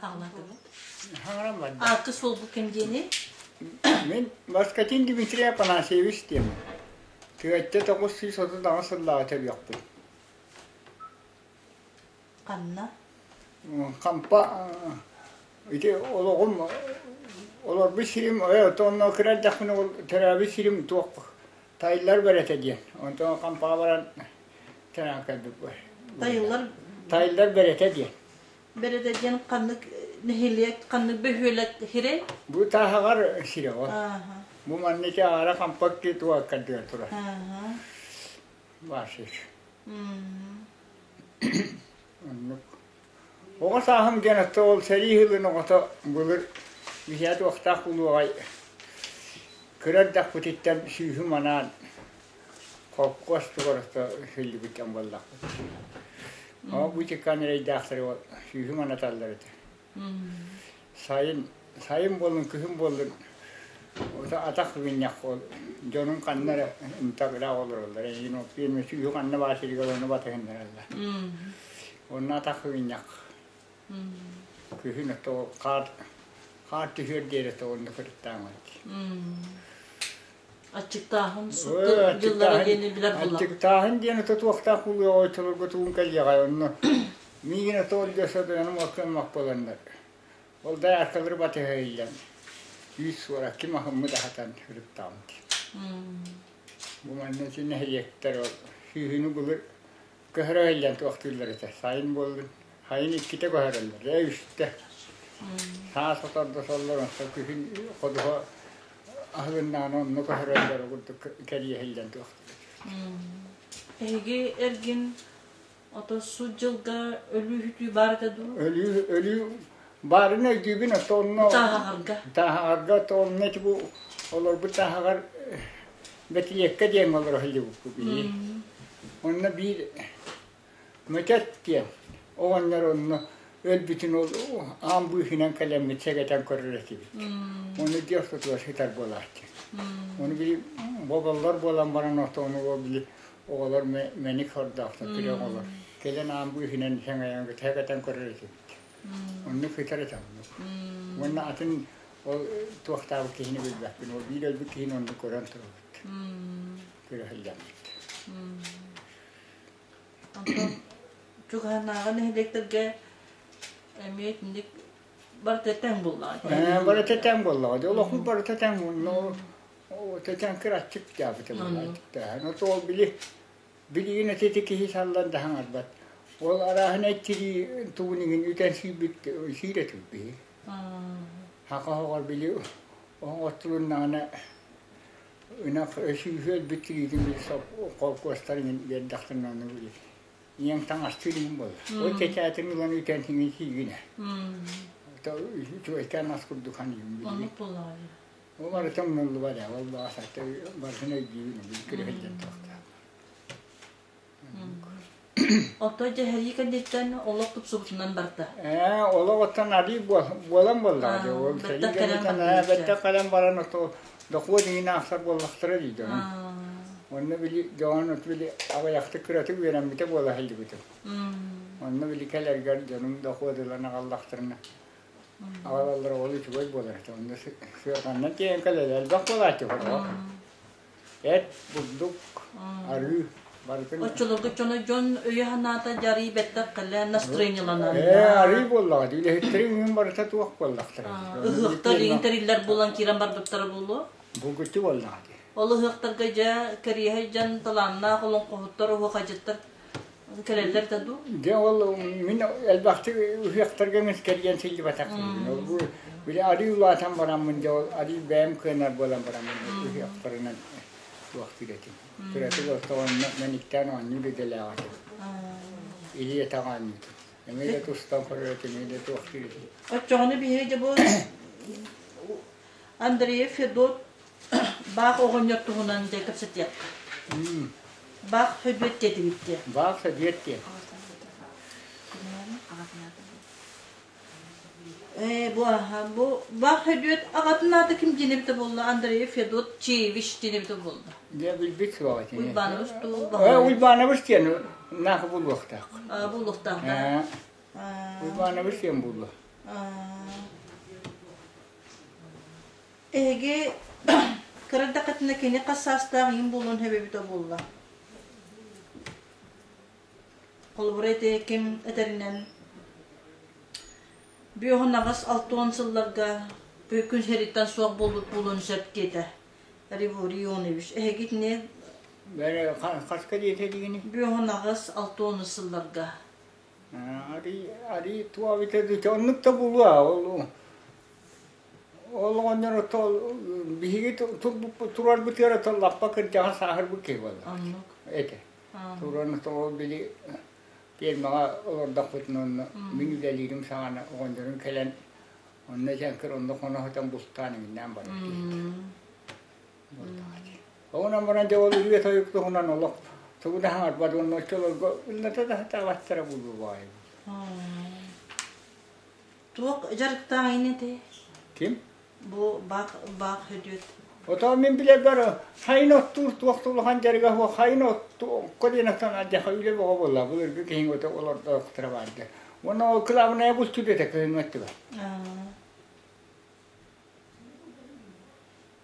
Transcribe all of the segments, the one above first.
Хаалаатыбыт. Хаҥаран барда. Аакка суолбут ким диэни? Мин Москотин Дмитрий Афанасьевич диэммин. Тыатта 938 сыллааҕы төрүөхпүн. Ханна? Хампа ити олоҕум олорбут сирим онно кыра эрдэхпинэ ол төрөөбүт сирим туох Тайлар бэрэтэ диэн. Онтон Хампаҕа баран төрөөн кэлбиппит. Тайлар Тайлар бэрэтэ диэн. Бэрэтэ диэн ханнык нэһилиэк, ханнык бөһүөлэк сирэй? Бу тааһаҕар сирэ ол. Бу маннык аара Хампа туһаккардыгар турар. Баар сир. Оннук. Оҕо сааһым диэн отто ол сэрии сылын оҕото былыр биһиэхэ туохтаах буолуоҕай кыра эрдэхпититтэн сүүһүм анаан холкуос тугар ото сылдьыбыт дьон буоллахпыт. Оо бу тиккан эрэйдээхтэри ол сүүһүм анаталлар этэ. Сайын, сайын буоллун, күһүн буоллун атах минньэх ол дьонун ханна эрэ ынтагыраах олороллор. Эйигин ол пиэрмэ сүүһү ханна баар сиригэр ону батыһыннараллар. Онно атах минньэх күһүн ото хаар хаар түһүөр диэри ото онно кырыттаамат. Аччыктааһын суту дьыллара диэни билэр буолла. Аччыктааһын диэн ото туохтаах буолуоҕай оччолорго тугун кэлиэҕэй онно миигин ото ол дьосодоянум оккоммок буоланнар ол да аркалары батыһа иһиллэн үүс суора ким аһыммыт аһатан ырыттааммыт. Бу манна ити нэһилиэктэр ол сүүһүнү былыр көһөрө иһиллэн туохтууллар этэ. Сайын буоллун, сайын иккитэ көһөрөллөр, ээ үстэ. Саас отордо соллор, онтон күһүн ходуһа аһылыннаҕына онно көһөрөллөр курдук кэриэһиллэн туохтуур. Эһиги эргин ото сут дьылга өлүү-сүтүү баар этэ дуу? Өлүү, өлүү баарын өйдүүбүн, ото онно Тааһаҕарга. Тааһаҕарга ото онно ити бу олорбут тааһаҕар Бэтилиэккэ диэн олоро сылдьыбыппыт биһиги. Онно биир Мөтөт диэн оҕонньор онно өлбүтүн ол аан быыһынан кэлэммит сэгэтэн көрөр этибит. Ону дьиэ ортотугар сытар буолааччы. Ону били боболлор буолан баран отону ол били оҕолор мэник сордоохтор кыра оҕолор кэлэн аан быыһынан сэҥэйэн сэгэтэн көрөр этибит. Оннук сытар этэ оннук. Уонна атын ол туохтаабыт киһини билбэппин. Ол биир өлбүт киһини оннук көрөн турабыт. Көрө сылдьаммыт. Онтон чугаһынааҕы нэһилиэктэргэ эмиэ итинник барыта тэҥ буоллаҕа. Барыта тэҥ буоллаҕа. Олохпут барыта тэҥ. Тэҥ кыраччык дьаабыта буоллаҕа. Но ол били билигин ити киһи саллан да хаҥарбат. Ол арааһын эттирии тугун иҥин үтэн сиирбит сиир этим биһи. Хака оҕор били оттулуннаҕына ынах сүүһү өлбүт тириитин били холкуостар иҥин биэрдэхтэринэ ону били ийэҥ таҥастыыр иҥин буолла. Ол чэчээтин ылан үтэн сиҥин сиигинэ. Үчүгэйкээн ас курдук саныыбын билигин. Оннук буоллаҕа дии. Ол барыта умнуллубат ээ, ол баҕас барытын өйдүүбүн, били күрэһиллэн туохтаах. Оттон дьэһэрии кэнниттэн олох тупсубутунан барда. Ээ, олох оттон арыы буолан буоллаҕа дии. Ол сэрии кэнниттэн бэттэх кэлэн баран ото дохуот иҥин аахсар буоллахтара дии дьонум. Онно били дьон били аҕыйахтык кыратык үөрэммитэ буола сылдьыбытым. Онно били кэлэргэр дьонум дохуот ылан аҕаллахтарына аҕалаллара ол үчүгэй буолар этэ. Онно сыарҕаннан тиэйэн кэлэллэр элбэх буолааччы хоро. Эт, бурдук, арыы барытын Оччолорго дьоно дьон өйө-санаата дьарыы бэттэх кэлэ настроениеланар. Ээ, арыы буоллаҕа дии. Үлэһиттэри үҥүн барыта туох буоллахтара. Ыһыахтар иҥин тэриллэр буолан киирэн барбыттара буолуо. Булгуччу буоллаҕа дии. Ол ыһыахтарга дьэ кэриэһэй дьон талааннаах олоҥхоһуттар, оһуохайдьыттар кэлэллэр да дуу? Дьэ ол мин элбэхтик ыһыахтарга эмис кэрийэн сылдьыбатахпын. Ол бу били арыы улаатан бараммын дьэ ол арыы бэйэм кыанар буолан бараммын ыһыахтарынан туохтуур этим. Кыратык ортоҕонно мэниктээн оонньуур идэлээх этим. Илии атах оонньуутун. Эмиэ да тустан көрөр этим, эмиэ да туохтуур этим. Оччоҕуна биһиги дьэ бу Андреев Федот Баах оҕонньор туһунан дьэ кэпсэтиэххэ. Баах Сөдүөт диэтибит диэ. Баах Сөдүөт диэн. Ээ, бу аха, бу Баах Сөдүөт аҕатын аата ким диэн эбитэ буолла? Андреев Федот Чеевич диэн эбитэ буолла. Дьэ билбит суоҕа итини. Уйбаанабыс дуу, Э, Уйбаанабыс диэн наах булуохтаах. А, булуохтаах да. Уйбаанабыс диэн булла. Эһиги кыра эрдэххитинэ кини хас саастаах ийэм буолуон сөп эбитэ буолла? Холобура ити ким этэринэн 58-60 сылларга күн сириттэн суох буолбут буолуон сөп диэтэ Револий Ионович. Эһиги итини Бэрэ хаска диэтэ дигини? 58-60 сылларга. Ари ари туа битэ оннук да булуа ол Ол оҕонньор биһиги турарбытыгар лаппа кырдьаҕас сааһырбыт киһи буолла. Оннук. Этэ. Туран ол били пиэрмэҕэ олордохпутуна онно мин үлэлиирим саҕана оҕонньорум кэлэн онно дьэҥкир онно хоно сытан бултаан иҥиннээн барар киһитэ. Онон баран дьэ ол ырыа тойук туһунан олох тугу да хаҥарбат уонна оччолорго ыллата да сатаабаттара буолуо баҕайы. Туох дьарыктаах этэй? Ким? Бу баах баах Хөдүөт. Отоо мин билэрбэр хайын оттуур туох да улахан дьарыга суох хайын оттуокко диэн оттон алдьархай үлэ бөҕө буолла былыргы киһиҥ ото олордоохторо баарда. Уонна ол кылаабынайа булчут этэ кыһыҥҥы өттүгэр.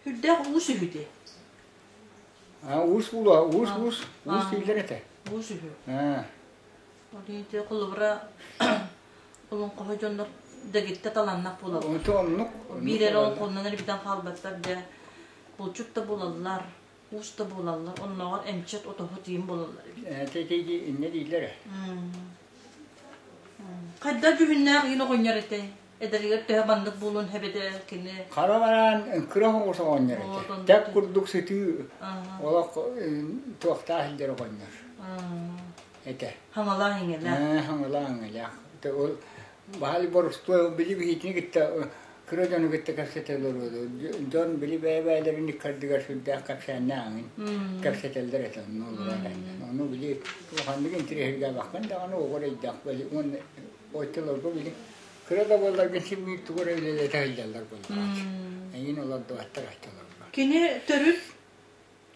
Үрдээх уус үһү Уус буолуо, уус уус уус дииллэр этэ. Уус үһү. Ол холобура олоҥхоһо дьоннор дэгиттэ талааннаах буолаллар. Онто оннук. Биир эрэ олоҥхоннон эрэ бүтэн хаалбаттар дьэ булчут да буолаллар, уус да буолаллар, оннооҕор эмчит отоһу тиим буолаллар эбит. Ити иннэ дииллэр ээ. Хайда дьүһүннээх иин оҕонньор этэй? Эдэригэр төһө маннык буолуон эбэтэ кини Хара бараан кыра оҕус оҕонньор этэ. Тэп курдук сытыы олох туохтаах сылдьар оҕонньор этэ. Хаҥалаах иҥэлээх. Хаҥалаах иҥэлээх. Ол баһаал борустуой били биһитини кытта кыра дьону кытта кэпсэтэ олоруоду. Дьон били бэйэ-бэйэлэрин иккардыгар сүрдээх кэпсээннээҕин кэпсэтэллэр этэ онно олорор Ону били улаханнык интириэһиргээбэххин даҕаны оҕо эрэйдээх били уонна оччолорго били кыра да буолларгын син биир тугу эрэ үлэлэтэ сылдьаллар буоллаҕа. Эйигин олордубаттар оччолорго. Кини төрүт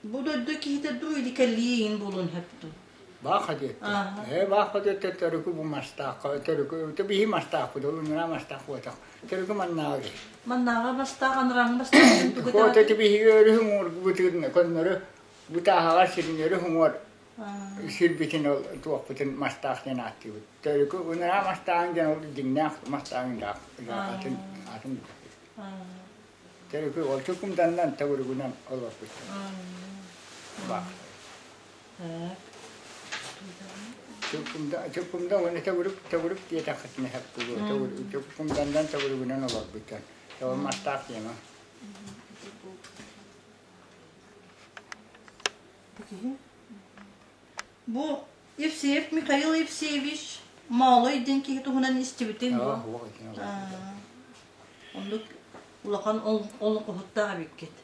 бу дойду киһитэ дуу или кэллиин буолуон сөп дуу? Бааха диэттэ. Ээ бааха диэттэ төрүкү бу мастаахха төрүкү биһи мастаахпыт ол ыҥыраа мастаах буотах. Төрүкү маннааҕы киһи. Маннааҕы мастаах анарааҥы мастаах тугу Куота биһиги өрүһү уҥуоргубутун көннөрү бу тааһаҕар сирин өрүһү уҥуор сирбитин ол туохпутун мастаах диэн ааттыыбыт. Төрүкү ыныраа мастааҕын диэн ол дьиҥнээх мастааҕын атын атын Төрүкү ол чукумданнан төгүрүгүнэн олорбуттар. Баар. Чукумда чукумда уонна төгүрүк төгүрүк диэтэххитинэ сөп буолуо. Төгүрүк чукумданнан төгүрүгүнэн олорбуттар. Ол мастаах диэмэ. Бу Евсеев Михаил Евсеевич Моолой диэн киһи туһунан истибитиҥ дуо? Оннук улахан олоҥхоһуттаах эбиккит.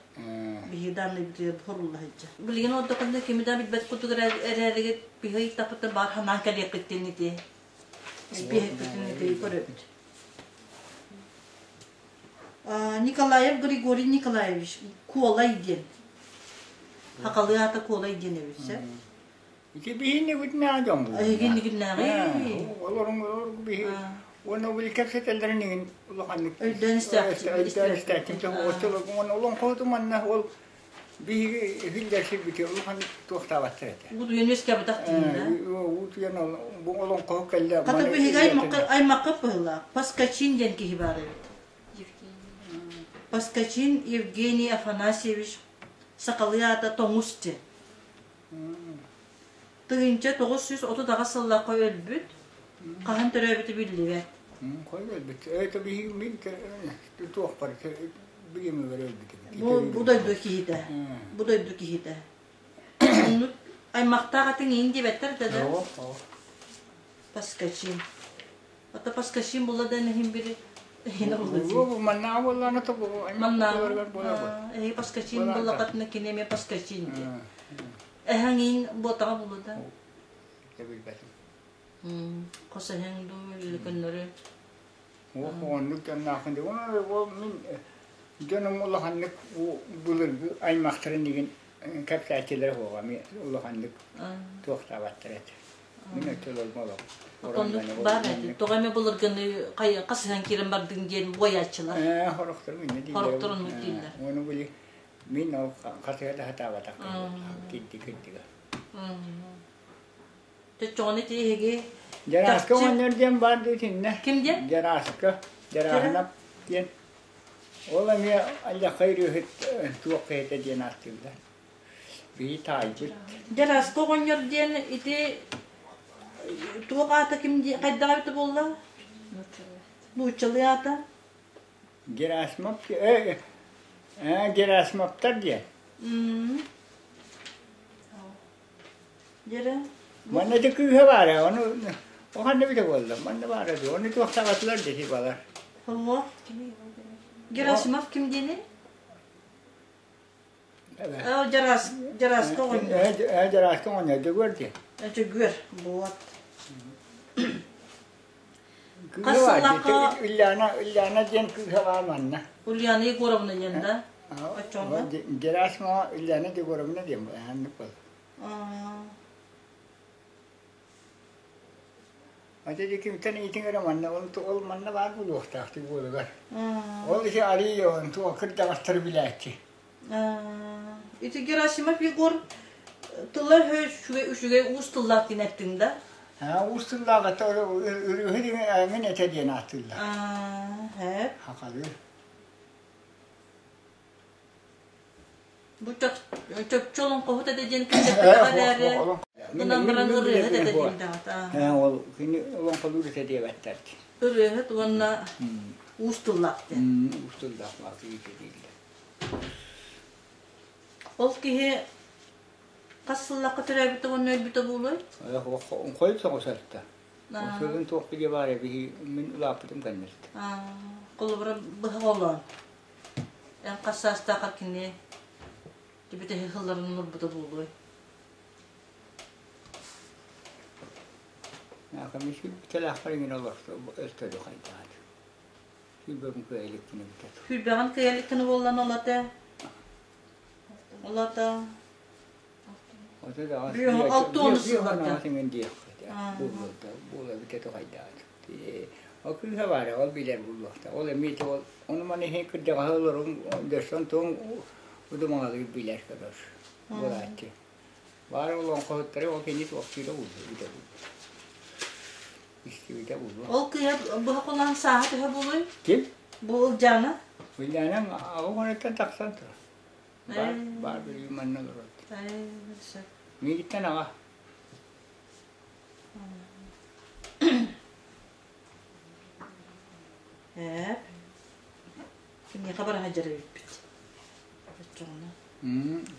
Биһиги дааннайбытыгар хорулла сылдьар. Билигин олордоххуна кими да билбэт курдук эрээригит биһи ыйыттахпытына баар санаан кэлиэххит диэн ити испиэһэкпитин ити көрөбүт. Николаев Григорий Николаевич Куолай диэн. Хахалыы аата Куолай диэн эбит сөп. Ити биһиннигитинээҕи дьон буолла. Эһигиннигитинээҕи. Олорун олор биһи уонна били кэпсэтэллэрин иҥин улаханнык өйдөөн өйдөөн истээччим оччолорго уонна олоҥхоһуту манна ол биһиги иһиллэр сирбити улаханнык туохтаабаттар этэ. Уутуйан үөскээбэтэх диин да? Уутуйан бу олоҥхоһу кэллэ. Хата биһиги аймакка быһыылаах Паскачин диэн киһи баар эбит. Паскачин Евгений Афанасьевич сахалыы аата Тоҥус диэн. 1938 сыллаахха өлбүт, хаһан төрөөбүтэ биллибэт. Хой өлбүт. Это биһиги мин туохпар билимигэр өлбүтүм. Бу бу дойду киһитэ. Бу дойду киһитэ. Оннук аймахтаах атыҥ иин диэбэттэр да да. Паскачин. Ата Паскачин була да иһин бири Маннаа буоллаана то Маннаа эһи Паскачин буллакатына кини эмиэ Паскачин диэн. Эһэҥ иин буотаҕа булуда. Билбэтим. Хос эһэҥ дуу или көннөрү. Оннук дьонноохпун дии. Ол мин дьонум улаханнык былыргы аймахтарын игин кэпсээччилэрэ суоҕа. Улаханнык туохтаабаттар этэ. Мин оччолорго олох. Оннук баар этэ. Тоҕо эмэ былыргыны хасыһан киирэн бардыҥ диэн буойааччылар. Ээ, хорохтор иннэ дииллэр. Хорохтор оннук дииллэр. Ону били мин ол хасыһа да сатаабатах кирди кирдигэ. Төччөҕүнэ ити эһиги Дьарааска оҕонньор диэн баар дуу итиннэ. Ким диэн? Дьарааска, Дьарааһынап диэн. Ол эмиэ алдьархай ырыаһыт туох киһитэ диэн ааттыыллар. Биһи таайбыт. Дьарааска оҕонньор диэн ити туох аата ким диэн хайдах эбитэ буолла? Нууччалыы аата? Герасимов Герасимовтар диэн. Дьэрэ. Манна ити кыыһа баара, ону ханна бүтэ буолла, манна баара дуу, ону туохтаабатылар дии балар. Холлоох. Герасимов ким диэний? Дьарас, Дьараска оҕонньор. Дьараска оҕонньор, Дьөгүөр диэн. Дьөгүөр, вот. Хас сыллаахха Ульяна, Ульяна диэн кыыһа баар манна. Ульяна Егоровна диэн да? Оччоҕо? Герасимова Ульяна Егоровна диэн аннык бол. Ати кимтэн иитиҥ эрэ манна ол ол манна баар буолуохтаах ти буолугар. Ол ити арый туох кырдьаҕастары билээччи. Ити Герасимов Егор тыла үчүгэй үчүгэй уус тыллаах диэн эттиҥ да? Уус тыллаах это ырыһы мин этэ диэн ааттыыллар. Хахалыы. Бу чопчу олоҥхоһут этэ диэн кэпсэппэтэҕэ эрээри, гынан баран ырыаһыт этэ диэн даҕата. Ол кини олоҥхолуур этэ диэбэттэр. Ырыаһыт уонна уус тыллаах диэн. Уус тыллаах дииллэр. Ол киһи хас сыллаахха төрөөбүтэ уонна өлбүтэ буолуой? Хойут соҕус өлтө. Сылын туох бигэ баар эбиһи мин улааппытым кэннэрт. Холобура быһа олоон. Эн хас саастаахар кини түбүтэһи сылларын олорбута буолуой? Кэмиши бүтэлээхпэр иҥин олорто өлтөдү хайдаат. Сүүрбэҕин кыайа иликпинэ бүтэ. Сүүрбэҕин кыайа иликкинэ буоллан ол ата ол ата Алты сылларда. Буола бүтэ хайдаат. Ол кыыһа баара, ол билэр буллахта. Ол эмиэ ол ону маны иһин кырдьаҕаһы олорун дөрсөн туом удумаҕалыыр билэр көрөр буолааччы. Баар олоҥхоһуттары ол кини туохтуура булду, бүтэ булду. Истибитэ булду. Ол кыыһа быһа холоон сааһа төһө буолуй? Ким? Бу Ылдьаана. Ылдьаана аҕа уонуттан тахсан турар. Баар, баар билигин манна олорор. Миигиттэн аҕа. Ээ, киниэхэ бара сылдьар эбиппит. Оччоҕуна.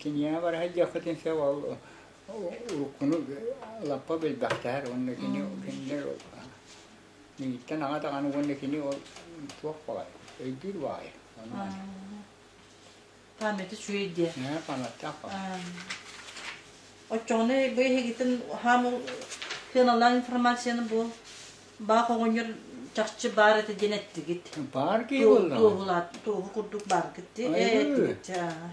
Киниэхэ бара сылдьыаххытын сөп ол уруккуну лаппа билбэхтэһэр уонна кини кинилэр миигиттэн аҕа даҕаны уонна кини ол туох баҕай өйдүүр баҕайы ону Памяти үчүгэй диэ. Ээ, памяттаах баҕайы. Оччоҕуна бу эһигитин хаам сыаналаах информацияны бу баах оҕонньор чахчы баар этэ диэн эттигит. Баар киһи буолла. Туоһулаат туоһу курдук бааргыт дии. Ээ эттигит.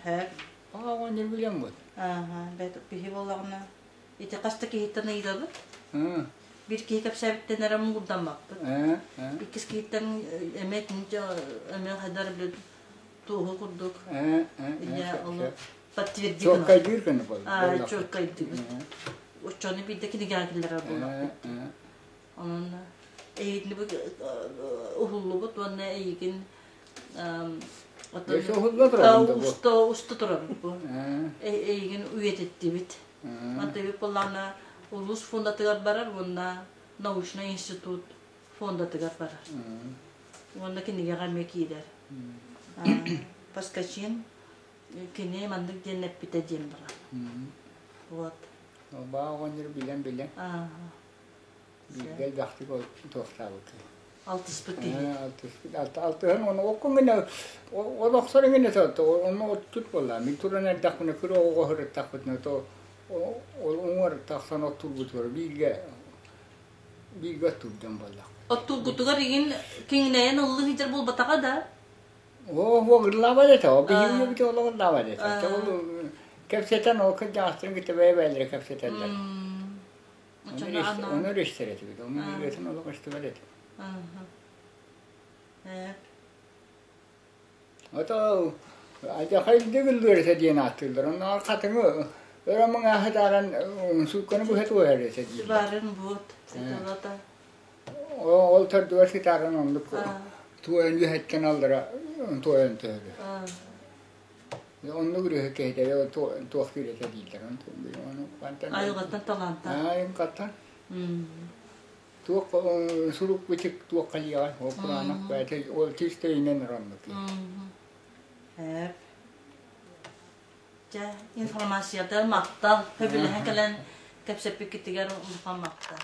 Һэ. Баах оҕонньор билэн бут. Ааха, бэт киһи буоллаҕына ити хас да киһиттэн ыйытабыт. Биир киһи кэпсээбиттэн эрэ муҥурдаммаппыт. Иккис киһиттэн эмиэ эмиэ хайдар билет туоһу курдук инньэ ону подтвердить Чуолкайдыыр гына буолла. Чуолкайдыыбыт. Оччону биирдэ кинигэҕэ киллэрэр буоллахпыт. Онон эйигин уһуллубут уонна эйигин уста уста турабыт бу. Эйигин үйэтиттибит. Мантыбыт буоллаҕына улуус фондатыгар барар уонна научнай институт фондатыгар барар. Уонна кинигэҕэ эмиэ киирэр. Поскачин кини маннык диэн эппитэ диэн барар. Вот. Баа оҕонньор билэн-билэн. Бииргэ элбэхтик туохтаабыт. Алтыспыт киһи. Алтыспыт. Алтыһан оны оккун гына ол охсор гына оны оттут буолла. Мин туран эрдэхпинэ кыра оҕо сырыттахпытына то ол уҥуор тахсан оттурбутугар бииргэ бииргэ оттуурдан буоллах. Оттуургутугар игин киҥнэйэн ыллыы сылдьар буолбатаҕа да? Оо, ыллаабат этэ, ол биһиги бити олох ыллаабат этэ. Ол кэпсэтэн, ол кырдьаҕастарын кытта бэйэ-бэйэлэрэ кэпсэтэллэр. Ону эрэ истэр этибит, ону ырыатын олох истибэт этим. Ото алдьархайдык ыллыыр этэ диэн ааттыыллар. Оннооҕор хатыҥы өрө мыҥааһы тааран суукканы быһа туойар этэ дииллэр. Барын буот, сытылата. Ол төрдүгэр сытааран оннук туойан үөһэттэн аллара туойан төһөрөр. Оннук ырыаһыт киһитэ туохтуур этэ дииллэр. Айылҕаттан талаантаах. Айылҕаттан. Туох сурук бичик туох хайыаҕай ол кураанах бэйэтэ ол чистэйинэн ыраннык. Эп. Дьэ, информацията махтал. Хөбүлэһэн кэлэн кэпсэппиккитигэр улахан махтал.